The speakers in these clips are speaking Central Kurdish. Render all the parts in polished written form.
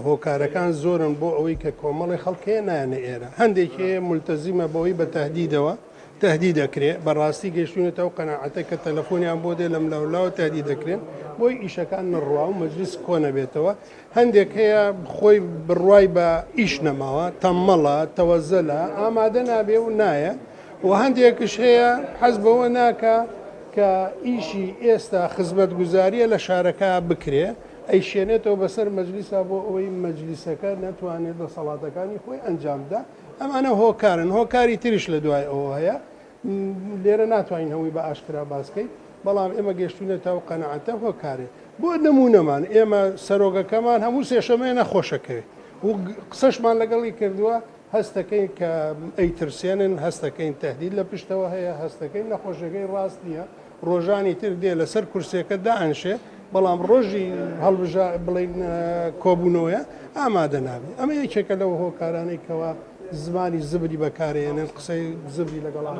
هۆکارەکان زۆرن بۆ ئەوەی کە کۆمەڵی خەڵک هەیە نایەنە ئێرە، هەندێک هەیە مولتەزیمە بەوەی بە تەهدیدەوە تەهدید ئەکرێ، بەڕاستی گەیشتوونەتە ئەو قەناعەتە کە تەلەفۆنیان بۆ دێ لەملاولاوە تەهدید ئەکرێن بۆی ئیشەکان نەڕوا و مەجلیس کۆ نەبێتەوە، هەندێک هەیە خۆی بڕوای بە ئیش نەماوە، تەممەڵە، تەوەزەلە، ئامادە نابێ و نایە و هەندێکش هەیە حەز بەوە ناکا کە ئیشی ئێستا خزمەتگوزارییە لە شارەکە بکرێ. ئەیشێنێتەوە بەسەر مەجلیسا بۆ ئەوەی مەجلیسەکە نەتوانێت دەسەڵاتەکانی خۆی ئەنجام بدا، ئەمانە هۆکارن، هۆکاری تریش لە دوای ئەوە هەیە لێرە ناتوانین هەمووی بە ئاشکرا باس کەین، بەڵام ئێمە گەشتوینەتە ئەو قەناعەتە هۆکارێ بۆ نمونەمان ئێمە سەرۆکەکەمان هەموو سێشەمەیە نەخۆشەکەوێ و قسەشمان لەگەڵی کردووە هەستەکەین کە ئەیترسێنن، هەستەکەین تەهدید لە پشتەوە هەیە، هەستەکەین نەخۆشیەکەی ڕاست نییە، ڕۆژانی تر دێ لەسەر کورسیەکە دائەنشێ، بەڵام ڕۆژی هەڵبژا بڵێین کۆبوونەوەیە ئامادە نابێ. ئەمە یەکێکە لەو هۆکارانەی کەوا زمانی زبری بەکارێنن، قسەی زبری لەگەڵا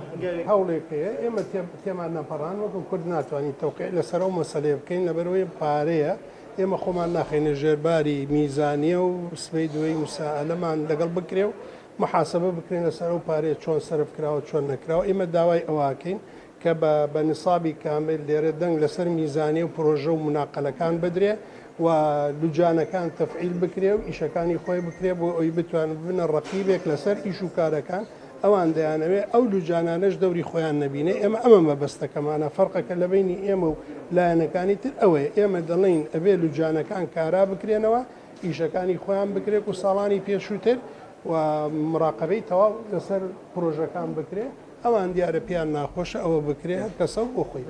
هەوڵێک هەیە. ئێمە تێمان نەپەڕان وەکو کورد ناتوانین تەوقیع لەسەر ئەو مەسەلەیە بکەین، لەبەرئەوەی پارەیە، ئێمە خۆمان ناخەینە ژێر باری میزانیە و سبەی دوێی مسائەلەمان لەگەڵ بکرێ و محاسبە بکرێن لەسەر ئەو پارەیە چۆن سەرف کراوە چۆن نەکراوە. ئێمە داوای ئەوەکەین کە بە بە نسابی کامل لێرە دەنگ لەسەر میزانیە و پرۆژە و مناقەلەکان بدرێ و لوجانەکان تەفعیل بکرێ و ئیشەکانی خۆی بکرێ بۆ ئەوی بتوان ببنە ڕەقیبێک لەسەر ئیش و کارەکان. ئەوان دەیانەوێ ئەو لوجانانەش دەوری خۆیان نەبینێ، ئێمە ئەمە مەبەستەکەمانە، فەرقەکە لە بەینی ئێمە و لایەنەکانی تر ئەوەیە، ئێمە دەڵێین ئەبێ لوجانەکان کارا بکرێنەوە، ئیشەکانی خۆیان بکرێ وەکو ساڵانی پێشووتر و مراقەبەی تەواو لەسەر پرۆژەکان بکرێ، ئەوان دیارە پێیان ناخۆشە ئەوە بکرێ، هەر کەسەو بۆ خۆی.